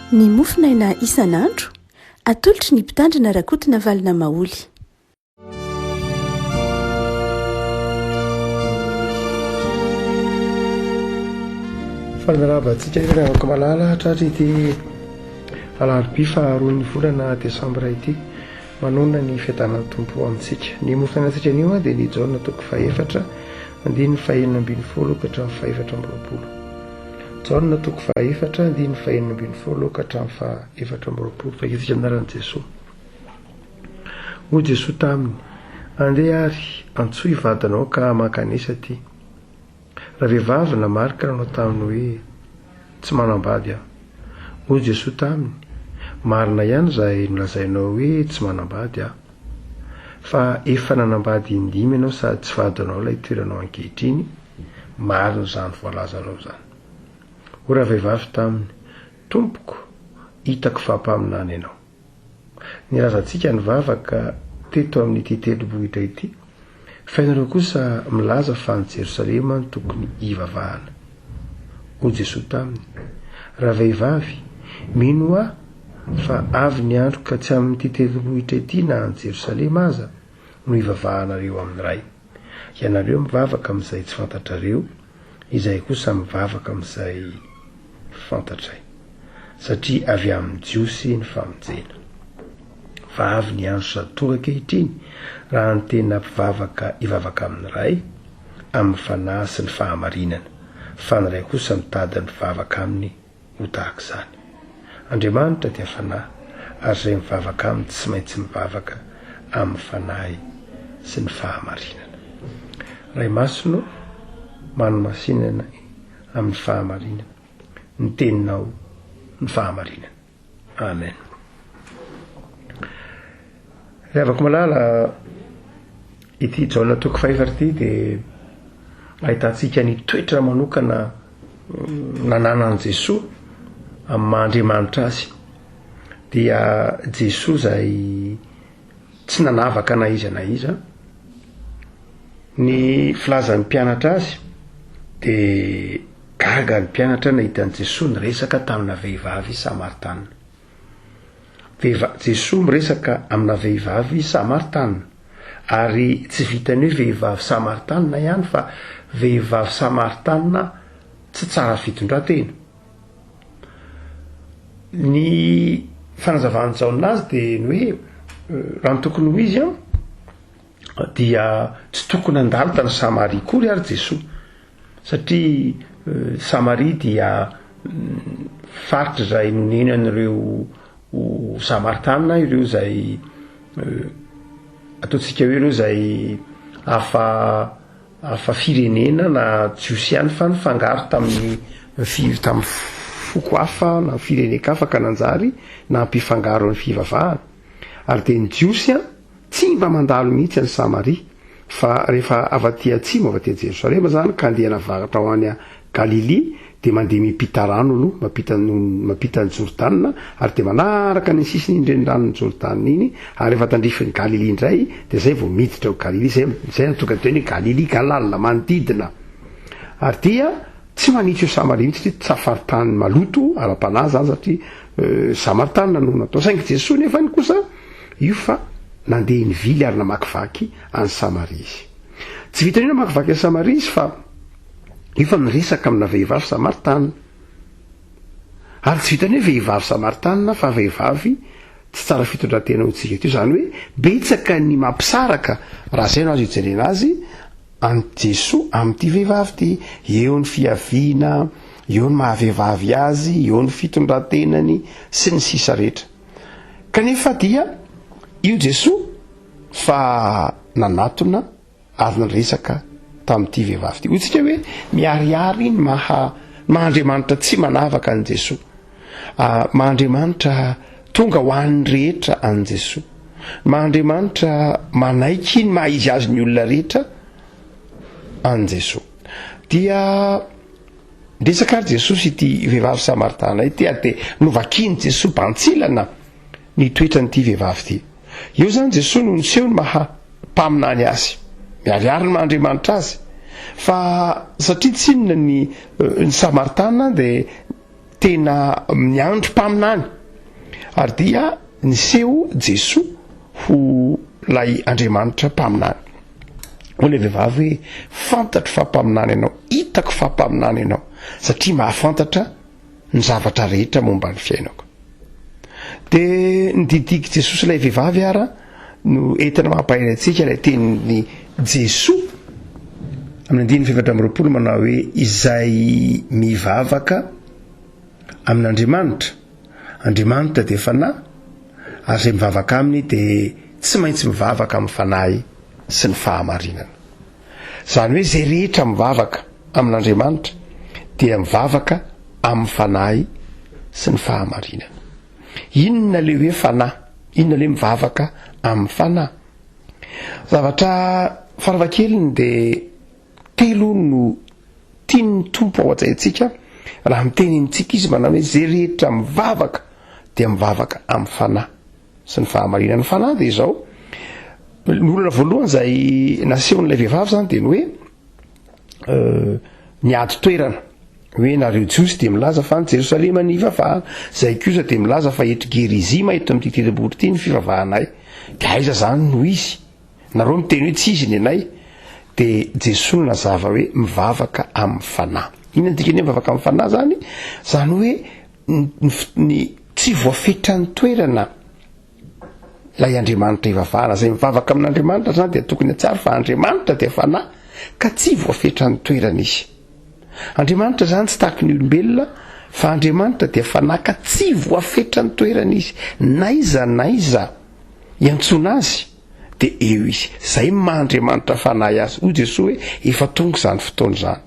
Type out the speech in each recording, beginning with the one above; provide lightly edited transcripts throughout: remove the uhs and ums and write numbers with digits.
Ny mofonaina isan'andro, atolotry ny Mpitandrina Rakotonavalona Maholy. Faly miarahaba antsika ry havako malala hatratra ity alarobia faharoan'ny volana desambra ity. Manonona ny fiadanan'ny Tompo amintsika. Ny mofonainantsika anio dia ny Jaona toko fahefatra andininy fahenina ambinifolo ka hatramin'ny fahefatra amby roapolo. Jaona toko fahefatra andininy fahenina ambinifolo ka hatramin'ny fahaefatra amby roapolo. Vakintsika amin'ny anaran'i Jesoa. Hoy Jesoa taminy, Andeha àry, antsoy vadinao ka mankanesa aty. Ravehivavy namaly ka nanao taminy hoe, Tsy manambady aho. Hoy Jesoa taminy, Marina ihany izay nolazainao hoe tsy manambady aho. Fa efa nanambady indimy ianao sady tsy vadinao ilay toeranao ankehitriny, marina izany voalazanao izany. Hoy ravehivavy taminy, Tompoko, hitako fa mpaminany ianao. Nilazantsika nivavaka teto amin'ity tendrombohitra ity, fa ianareo kosa milaza fa any Jerosalema no tokony hivavahana. Hoy Jesoa taminy, Ravehivavy, minoa Ahy fa avy ny andro ka tsy amin'ity tendrombohitra ity na any Jerosalema aza no hivavahanareo amin'ny Ray. Ianareo mivavaka amin'izay tsy fantatrareo, izahay kosa mivavaka amin'izay fantatray, satria avy amin'ny Jiosy ny famonjena. Fa avy ny andro sady tonga ankehitriny, raha ny tena mpivavaka hivavaka amin'ny Ray, amin'ny fanahy sy ny fahamarinana, fa ny Ray kosa mitady ny mpivavaka aminy ho tahaka izany. Andriamanitra dia Fanahy, ary izay mivavaka Aminy tsy maintsy mivavaka amin'ny Fanahy sy ny fahamarinana. Ray Masina ô, manomasinana amin'ny fahamarinana ny Teninao ny fahamarinana. Amen. Ry havako malala, ity Jaona toko fahefatra ity dia ahitantsika ny toetra manokana nananan'i Jesoa amin'ny maha Andriamanitra azy. Dia Jesoa izay tsy nanavaka na iza na iza. Ny filazan'ny mpianatra azy dia gaga ny mpianatra nahita an'i Jesoa niresaka tamina vehivavy samaritana. Vehivavy, Jesoa miresaka amina vehivavy samaritana. Ary tsy vitan'ny hoe vehivavy samaritana ihany fa vehivavy samaritana tsy tsara fitondran-tena. Ny fanazavan'i Jaona azy dia ny hoe raha ny tokony ho izy an, dia tsy tokony handalo tany Samaria akory ary Jesoa satria Samaria dia faritra izay nonenan'ireo Samaritana ireo izay ataontsika hoe ireo izay hafa hafa firenena na jiosy ihany fa nifangaro tamin'ny fi- tamin'ny foko hafa na firenen-kafa ka nanjary nampifangaro ny fivavahana. Ary dia ny jiosy an, tsy mba mandalo mihitsy any Samaria, fa rehefa avy aty atsimo, avy aty Jerosalema zany, ka andeha hanavaratra ho any Galilia, dia mandeha miampita rano aloha, mampita ny mampita an'i Jordana, ary dia manaraka ny sisin'iny reniranon'i Jordana iny, ary rehefa tandrifin'i Galilia indray, dia zay vao miditra ao Galilia, zay zay no tonga teny hoe Galilia, Galal, manodidina. Ary dia tsy manitsy io Samaria mihitsy satria tsy faritany maloto ara-panahy zany satria Samaritana no natao. Saingy Jesoa nefany kosa io fa nandeha nivily ary namakivaky an'i Samaria izy. Tsy vitan'io namakivaky an'i Samaria izy fa Efa miresaka amina vehivavy samaritana. Ary tsy vitan'ny hoe vehivavy samaritana fa vehivavy tsy tsara fitondran-tena ho tsika teo. Izany hoe betsaka ny mampisaraka, raha izay no azo ijerena azy, an'i Jesoa amin'ity vehivavy ity. Eo ny fiaviana, eo ny maha vehivavy azy, eo ny fitondran-tenany, sy ny sisa rehetra. Kanefa dia io Jesoa fa nanatona ary niresaka tamin'ity vehivavy ity. Hoy tsika hoe miharihary ny maha maha Andriamanitra tsy manavaka an'i Jesoa. Ah, maha Andriamanitra tonga ho an'ny rehetra an'i Jesoa. Maha Andriamanitra manaiky ny maha izy azy ny olona rehetra an'i Jesoa. Dia niresaka ary Jesoa sy ity vehivavy samaritana ity ary dia novakian'i Jesoa bantsilana ny toetran'ity vehivavy ity. Eo izany Jesoa no niseho ny maha mpaminany azy. Miharihary ny maha Andriamanitra azy. Fa satria tsinona ny ny Samaritana dia. tena miandry mpaminany. Ary dia niseho Jesoa ho lay Andriamanitra mpaminany. Hoy ilay vehivavy hoe, fantatro fa mpaminany ianao, hitako fa mpaminany ianao, satria mahafantatra ny zavatra rehetra momba ny fiainako. Dia ny didik'i Jesosy ilay vehivavy ara no entina mampahery antsika ilay tenin'i Jesoa amin'ny andininy faha-24 manao hoe izay mivavaka amin'Andriamanitra, Andriamanitra dia fanahy ary izay mivavaka aminy dia tsy maintsy mivavaka amin'ny fanahy sy ny fahamarinana. Izany hoe izay rehetra mivavaka amin'Andriamanitra dia mivavaka amin'ny fanahy sy ny fahamarinana. Inona le hoe fanahy? Inona le hoe mivavaka amin'ny fanahy? Zavatra farafahakeliny dia telo no tian'ny Tompo ao an-tsaintsika raha miteny amintsika Izy manao hoe izay rehetra mivavaka dia mivavaka amin'ny fanahy sy ny fahamarinana. Ny fanahy dia izao, ny olana voalohany izay nasehon'ilay vehivavy izany dia ny hoe niady toerana hoe nareo Jiosy dia milaza fa any Jerosalema ny hivavahana, izay kosa dia milaza fa eto Gerizima eto amin'ity tendrombohitra ity ny fivavahanay. Dia aiza izany no izy? Nareo miteny hoe tsy izy ny anay. Dia Jesoa no nazava hoe mivavaka amin'ny fanahy. Inona ny dikan'ny hoe mivavaka amin'ny fanahy izany? Izany hoe ny tsy voafetran'ny toerana Ilay Andriamanitra ivavahana. Izay mivavaka amin'Andriamanitra izany dia tokony hatsiaro fa Andriamanitra dia fanahy ka tsy voafetran'ny toerana izy. Andriamanitra izany tsy tahaky ny olombelona fa Andriamanitra dia fanahy ka tsy voafetran'ny toerana izy. N'aiza n'aiza iantsoana azy dia eo izy. Izay maha Andriamanitra fanahy azy. Hoy Jesoa hoe efa tonga izany fotoana izany.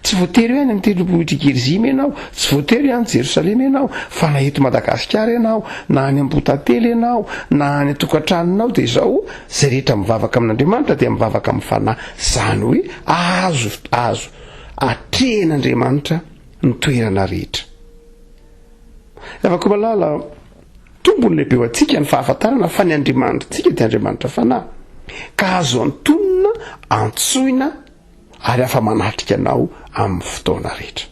Tsy voatery hoe any amin'ny tendrombohitr'i Gerizima ianao, tsy voatery hoe any Jerosalema ianao, fa na eto Madagasikara ianao, na any Ambohitately ianao, na any an-tokantranonao, dia izao, izay rehetra mivavaka amin'Andriamanitra dia mivavaka amin'ny fanahy. Izany hoe azo, azo atrehin'Andriamanitra ny toerana rehetra. Ravako malala, tombony lehibe ho antsika ny fahafantarana fa ny Andriamanitritsika dia Andriamanitra fanahy, ka azo antonona, antsoina, ary afa-manatrika anao amin'ny fotoana rehetra.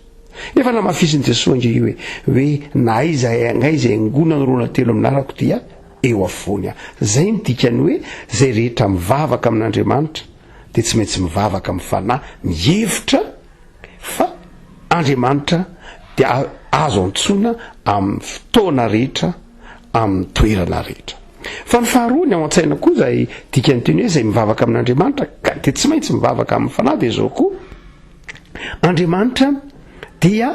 Efa namafisin'i Jesoa ange io e, hoe na aiza aiza iangonana roa na telo amin'ny anarako dia eo afovoany aho. Zay ny dikany hoe zay rehetra mivavaka amin'Andriamanitra dia tsy maintsy mivavaka amin'ny fanahy mihevitra fa Andriamanitra dia azo antsoina amin'ny fotoana rehetra amin'ny toerana rehetra. Fa ny faharoa, ny ao an-tsaina koa izay dikan'ny teny hoe izay mivavaka amin'Andriamanitra ka dia tsy maintsy mivavaka amin'ny fanahy dia izao koa, Andriamanitra dia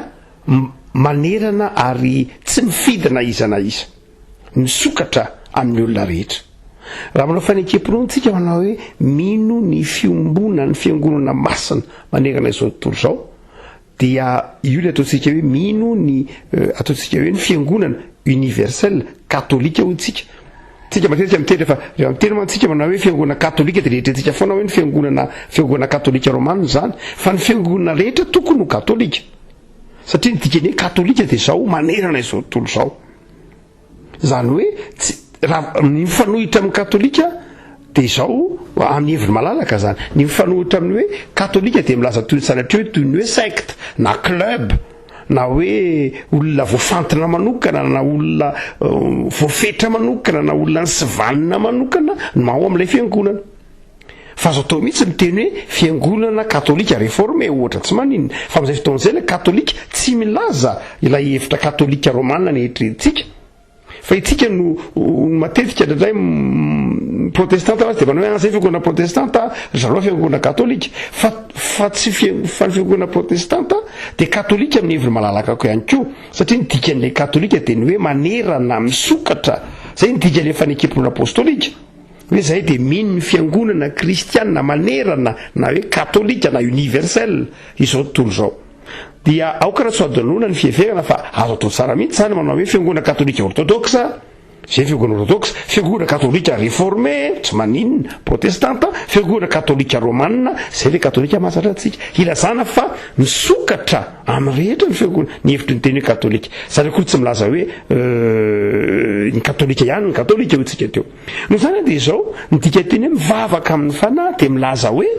manerana ary tsy mifidy na iza na iza, misokatra amin'ny olona rehetra. Raha manao fanekem-pinoana isika manao hoe mino ny fiombonan'ny fiangonana masina manerana izao tontolo izao, Dia io ilay ataontsika hoe mino ny ataontsika hoe ny fiangonana universelle katolika hoy tsika. Tsika matetika miteny rehefa rehefa miteny mantsy tsika manao hoe fiangonana katolika dia rehetrentsika foana hoe ny fiangonana fiangonana katolika romana izany fa ny fiangonana rehetra tokony ho katolika. Satria ny dikany hoe katolika dia izao manerana izao tontolo izao. Izany hoe tsy raha ny mifanohitra amin'ny katolika dia izao amin'ny heviny malalaka izany. Ny mifanohitra amin'ny hoe katolika dia milaza toy ny sanatria hoe toy ny hoe secte na club na hoe olona voafantina manokana na olona voafetra manokana na olona nisivanina manokana no ao amin'ilay fiangonana. Fa azo atao mihitsy miteny hoe fiangonana katolika reforme ohatra, tsy maninona. Fa amin'izay fotoana izay ilay katolika tsy milaza ilay hevitra katolika romana ny eritreretintsika. Fa itsika no matetika indraindray protestanta azy dia manao hoe ah zay fiangonana protestanta, ry zareo fiangonana katolika. Fa fa tsy fa ny fiangonana protestanta dia katolika amin'ny heviny malalaka koa ihany koa. Satria ny dikan'ilay katolika dia ny hoe manerana, misokatra. Izay ny dikan'ilay fanekem-pinoana apostolika. Hoe zahay dia mino ny fiangonana kristiana manerana na hoe katolika na universel izao tontolo izao. Dia aoka raha tsy ho adinoina ny fiheverana fa azo atao tsara mihitsy izany manao hoe fiangonana katolika ortodoksa, izay fiangonana ortodoksa, fiangonana katolika reforme, tsy maninona, protestanta, fiangonana katolika romana, izay ilay katolika mahazatra antsika. Ilazana fa misokatra Amin'ny rehetra ny fiangonana, ny hevitry ny teny hoe katolika. Izany akory tsy milaza hoe ny katolika ihany ny katolika hoy tsika teo. Noho izany dia izao, ny dikanteny hoe mivavaka amin'ny fanahy dia milaza hoe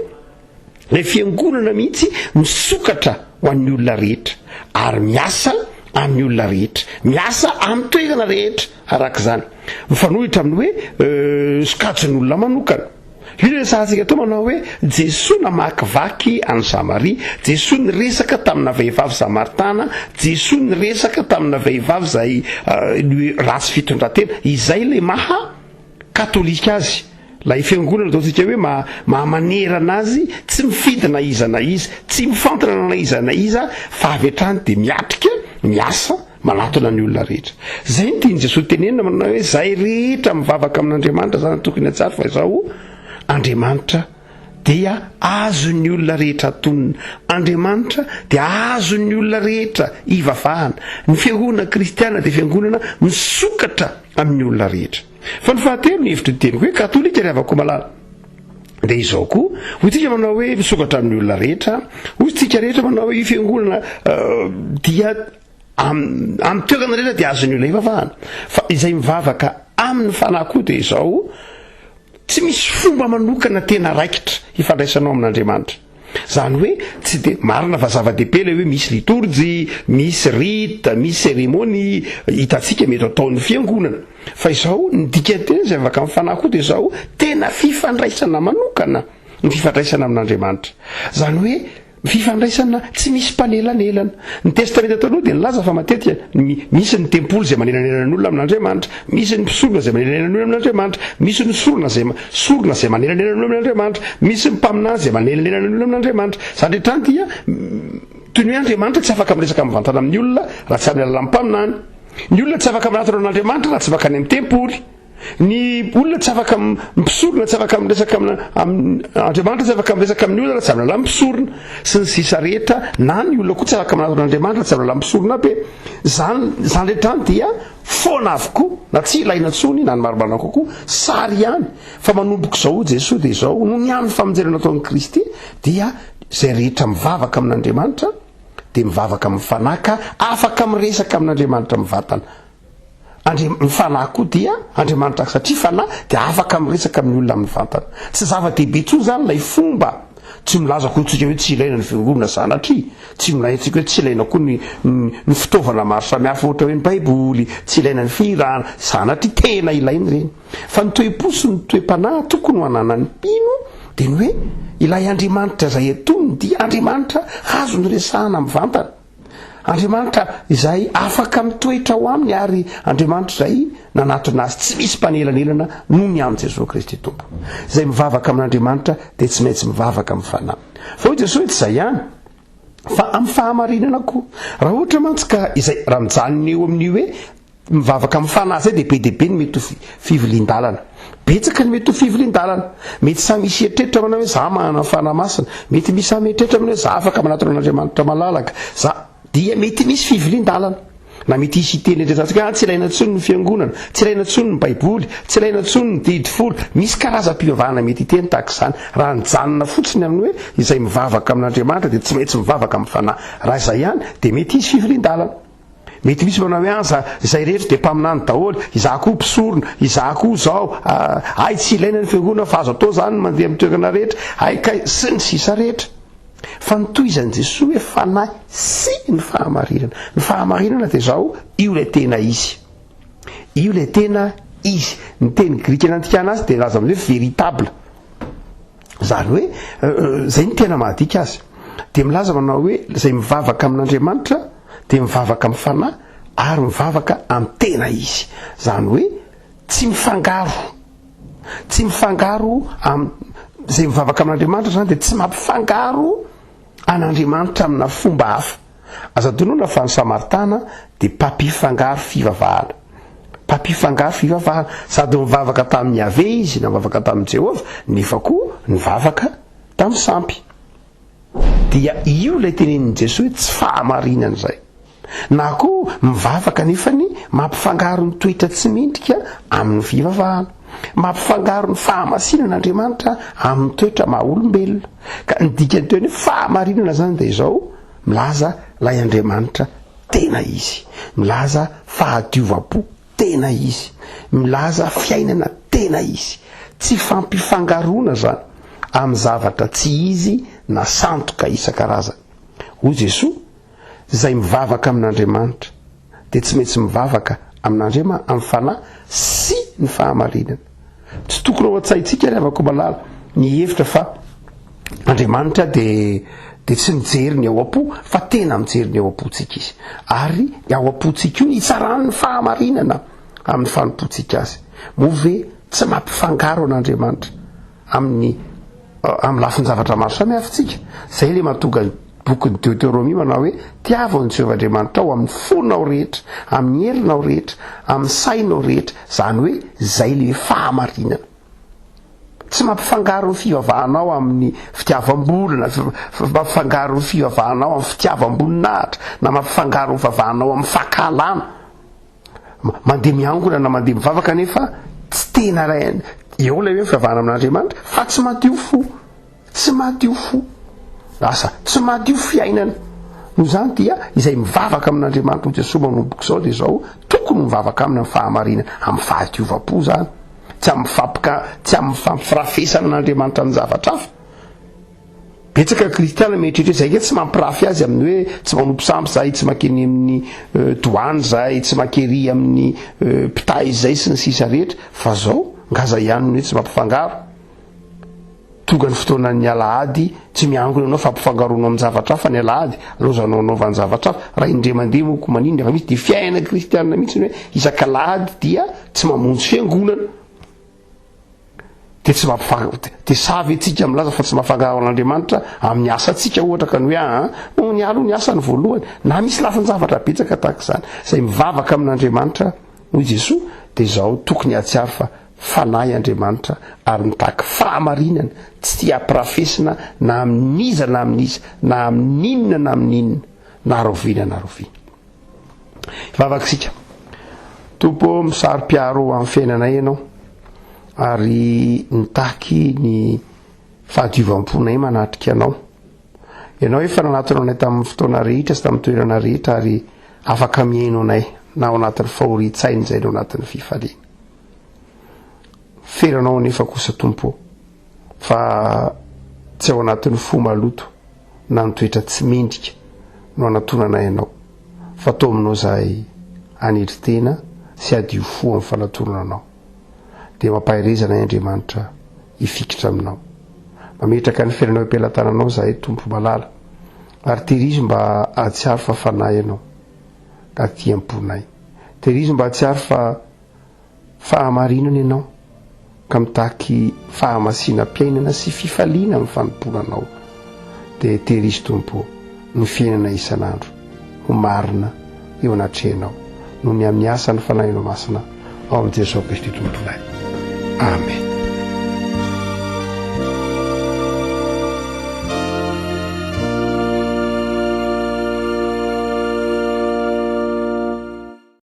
ilay fiangonana mihitsy misokatra ho an'ny olona rehetra ary miasa amin'ny olona rehetra, miasa amin'ny toerana rehetra araka izany. Mifanohitra amin'ny hoe sokajin'olona manokana. Io ilay resahantsika teo manao hoe Jesoa namakivaky an'i Samaria, Jesoa niresaka tamina vehivavy samaritana, Jesoa niresaka tamina vehivavy izay ratsy fitondratena. Izay ilay maha katolika azy. Ilay fiangonana ataontsika hoe maha manerana azy, tsy mifidy na iza na iza, tsy mifantina na iza na iza fa avy hatrany dia miatrika, miasa, manatona ny olona rehetra. Izay no tian'i Jesoa tenenina manao hoe izay rehetra mivavaka amin'Andriamanitra izany tokony hatsary fa izao Andriamanitra dia azon'ny olona rehetra atonina. Andriamanitra dia azon'ny olona rehetra ivavahana. Ny fiangonana kristiana dia fiangonana misokatra amin'ny olona rehetra. Fa ny fahatelo ny hevitry ny teniko hoe katolika ry havako malala dia izao koa, hoy tsika manao hoe misokatra amin'ny olona rehetra, hoy tsika rehetra manao hoe io fiangonana eh, dia Amin'ny toerana rehetra dia azon'ny olona ivavahana. Fa izay mivavaka amin'ny fanahy koa dia izao, tsy misy fomba manokana tena raikitra hifandraisanao amin'Andriamanitra. Izany hoe tsy dia marina fa zava-dehibe ilay hoe misy litorjy, misy rite, misy cérémonie hitantsika mety ataon'ny fiangonana. Fa izao, ny dikan-teny izay mivavaka amin'ny fanahy koa dia izao, tena fifandraisana manokana ny fifandraisana amin'Andriamanitra. Izany hoe Fifandraisana tsy misy mpanelanelana. Ny Testamenta Taloha dia nilaza fa matetika ny misy ny tempoly izay manelanelana ny olona amin'Andriamanitra, misy ny mpisorona izay manelanelana ny olona amin'Andriamanitra, misy ny sorona izay sorona izay manelanelana ny olona amin'Andriamanitra, misy ny mpaminany izay manelanelana ny olona amin'Andriamanitra. Izany rehetra izany dia toy ny hoe Andriamanitra tsy afaka miresaka mivantana amin'ny olona raha tsy amin'ny alalan'ny mpaminany. Ny olona tsy afaka manatona an'Andriamanitra raha tsy mankany amin'ny tempoly. Ny olona tsy afaka mpisorona tsy afaka miresaka amina Andriamanitra tsy afaka miresaka amin'ny olona raha tsy amin'ny alalan'ny mpisorona sy ny sisa rehetra na ny olona koa tsy afaka manatona Andriamanitra tsy amin'ny alalan'ny mpisorona be zany zany rehetra zany dia foana avokoa na tsy ilaina intsony na ny marimarina kokoa sary ihany fa manomboka izao hoy Jesoa dia izao noho ny amin'ny famonjena nataon'i Kristy dia izay rehetra mivavaka amin'Andriamanitra dia mivavaka amin'ny fanahy ka afaka miresaka amin'Andriamanitra mivantana Andri ny fanahy koa dia Andriamanitra satria fanahy dia afaka miresaka amin'ny olona mivantana. Tsy zava-dehibe intsony izany ilay fomba. Tsy milaza akory tsika hoe tsy ilaina ny fiangonana sanatria. Tsy milaza tsika hoe tsy ilaina koa ny ny fitaovana maro samihafa ohatra hoe ny baiboly, tsy ilaina ny fihirana, sanatria tena ilaina ireny. Fa ny toe-po sy ny toe-panahy tokony ho ananan'ny mpino dia ny hoe ilay Andriamanitra izay atoniny dia Andriamanitra azony resahana mivantana. Andriamanitra izay afaka mitoetra ao aminy ary Andriamanitra izay nanatona azy tsy misy mpanelanelana noho ny amin'i Jesoa Kristy Tompo. Izay mivavaka amin'Andriamanitra dia tsy maintsy mivavaka amin'ny fanahy. Fa hoy Jesoa hoe tsy izay ihany fa amin'ny fahamarinana koa. Raha ohatra mantsy ka izay raha mijanona eo amin'io hoe Mivavaka amin'ny fanahy zay dia be dia be ny mety ho fivilian-dalana. Betsaka ny mety ho fivilian-dalana. Mety samy hisy eritreritra manao hoe za manana ny fanahy masina. Mety misy samy eritreritra manao hoe za afaka manatona an'Andriamanitra malalaka. Za dia mety misy fivilian-dalana. Na mety hisy hiteny eritreritra hoe ah, tsy ilaina intsony ny fiangonana, tsy ilaina intsony ny baiboly, tsy ilaina intsony ny didy folo. Misy karazam-pivavahana mety hiteny tahaka izany. Raha nijanona fotsiny amin'ny hoe izay mivavaka amin'Andriamanitra dia tsy maintsy mivavaka amin'ny fanahy. Raha izay ihany dia mety hisy fivilian-dalana. Mety misy manao hoe aza izay rehetra dia mpaminany daholo, izaho koa mpisorona, izaho koa izao, hay tsy ilaina ny fiangonana fa azo atao izany ny mandeha amin'ny toerana rehetra, hay kay, sy ny sisa rehetra. Fa ny tohizan'i Jesoa hoe fanahy sy ny fahamarinana. Ny fahamarinana dia izao, io ilay tena izy. Io ilay tena izy. Ny teny grika nandikana azy dia milaza amin'ny hoe véritable. Izany hoe, izay no tena mahadika azy. Dia milaza manao hoe izay mivavaka amin'Andriamanitra dia mivavaka amin'ny fanahy ary mivavaka amin'ny tena izy. Izany hoe tsy mifangaro. Tsy mifangaro am izay mivavaka amin'Andriamanitra izany dia tsy mampifangaro an'Andriamanitra amina fomba hafa. Aza adinoina fa ny Samaritana dia mpampifangaro fivavahana. Mpampifangaro fivavahana. Sady nivavaka tamin'i Yaveh izy, na nivavaka tamin'i Jehovah, nefa koa nivavaka tamin'ny sampy. Dia io ilay tenenin'i Jesoa hoe tsy fahamarinana izay. Na koa mivavaka nefany mampifangaro ny toetra tsy mendrika amin'ny fivavahana. Mampifangaro ny fahamasinan'Andriamanitra amin'ny toetra maha olombelona. Ka ny dikan'ny teny hoe fahamarinana izany dia izao, milaza ilay Andriamanitra tena izy. Milaza fahadiovam-po tena izy. Milaza fiainana tena izy. Tsy fampifangaroana izany amin'ny zavatra tsy izy na sandoka isan-karazany. Hoy Jesoa, Izay mivavaka amin'Andriamanitra. dia tsy maintsy mivavaka amin'Andriama amin'ny fanahy sy ny fahamarinana. Tsy tokony ao an-tsaintsika ry havako malala ny hihevitra fa Andriamanitra dia dia tsy mijery ny ao am-po fa tena mijery ny ao am-pontsika izy. Ary ny ao am-pontsika io ny hitsarany ny fahamarinana amin'ny fanompoantsika azy. Moa ve tsy mampifangaro an'Andriamanitra amin'ny amin'ny lafin-javatra maro samihafa isika? Izay ilay mahatonga ny bokin'ny Deoteromia manao hoe tiavo an'i Jehovah Andriamanitrao amin'ny fonao rehetra, amin'ny herinao rehetra, amin'ny sainao rehetra. Izany hoe izay ilay hoe fahamarinana. Tsy mampifangaro ny fivavahanao amin'ny fitiavam-bola, na mampifangaro ny fivavahanao amin'ny fitiavam-boninahitra, na mampifangaro ny fivavahanao amin'ny fankahalana. Mandeha miangona na mandeha mivavaka nefa tsy tena ilay eo ilay hoe fivavahana amin'Andriamanitra fa tsy madio fo. Tsy madio fo. Lasa tsy madio fiainana. Noho izany dia izay mivavaka amin'Andriamanitra hoy Jesoa manomboka izao dia izao tokony mivavaka aminy amin'ny fahamarinana, amin'ny fahadiovam-po izany. Tsy amin'ny fampika, tsy amin'ny fampirafesana an'Andriamanitra amin'ny zavatra hafa. Betsaka ny kristiana mieritreritra hoe zay nge tsy mampirafy azy amin'ny hoe tsy manompo sampy zahay, tsy makeny amin'ny euh, doany zahay, tsy makery amin'ny euh, mpitahy zay sy ny sisa rehetra, fa zao ngaza ihany ny hoe tsy mampifangaro. Tonga ny fotoanan'ny alahady, tsy miangona ianao fa ampifangaroanao amin-javatra hafa ny alahady, laozanao anaovan-javatra hafa, raha indray mandeha moa ko maninona fa misy dia fiainana kristiana mihitsy ny hoe isak'alahady dia tsy mamonjy fiangonana. Dia tsy mampifang-, dia sahy ve tsika milaza fa tsy mahafangaro an'Andriamanitra amin'ny asantsika ohatra ka ny hoe aa, oh, ny aloha ny asany voalohany, na misy lafin-javatra betsaka tahaka izany. Izay mivavaka amin'Andriamanitra, hoy Jesoa, dia izao tokony hahatsiaro fa Fanahy Andriamanitra ary mitaky fahamarinana, tsy tia ampirafesina na amin'iza na amin'iza, na amin'inona na amin'inona, na rahoviana na rahoviana. Hivavaka isika. Tompo ô, misaro-piaro amin'ny fiainanay Ianao, ary mitaky ny fahadiovam-ponay manatrika Anao. Ianao efa nanatona anay tamin'ny fotoana rehetra sy tamin'ny toerana rehetra ary afaka mihaino anay na ao anatin'ny fahorian-tsaina izay na ao anatin'ny fifaliana. Feranao anefa kosa Tompo ô, fa tsy ao anatin'ny fo maloto na ny toetra tsy mendrika no anatonanay Anao, fa toa aminao izahay hanetry tena sy hadio fo amin'ny fanatonana Anao. Dia mampahereza anay Andriamanitra hifikitra Aminao. Mametraka ny fiainanao eo am-pelatananao izahay Tompo malala, ary tehirizo mba hahatsiaro fa Fanahy Ianao, ka aty am-ponay. Tehirizo mba hahatsiaro fa Fahamarinana ianao ka mitaky fahamasinam-piainana sy fifaliana amin'ny fanompoana anao, dia tehirizo Tompo ô ny fiainana isan'andro ho marina eo anatrehanao noho ny amin'ny asan'ny Fanahinao Masina ao amin'i Jesoa Kristy Tomponay. Amen.